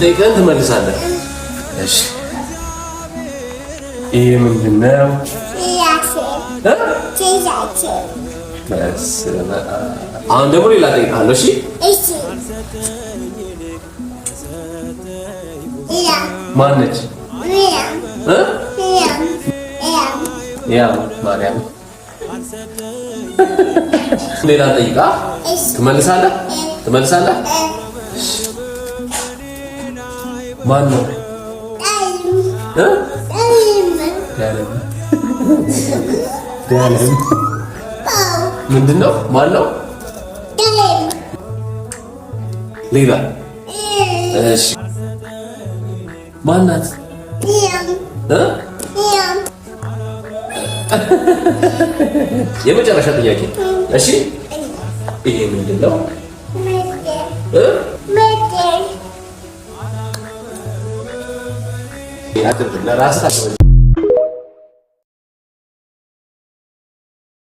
ጠይቀን ትመልሳለህ። እሺ፣ ይሄ ምንድን ነው? አሁን ደግሞ ሌላ ጠይቃለሁ። እሺ፣ ማነች? ያ ማርያም። ሌላ ጠይቃ ትመልሳለህ? ትመልሳለህ? ማን ነው? ምንድን ነው? ማን ነው? ሌላ እሺ፣ ማናት? የመጨረሻ ጥያቄ። እሺ፣ ይሄ ምንድን ነው? ለራስህ።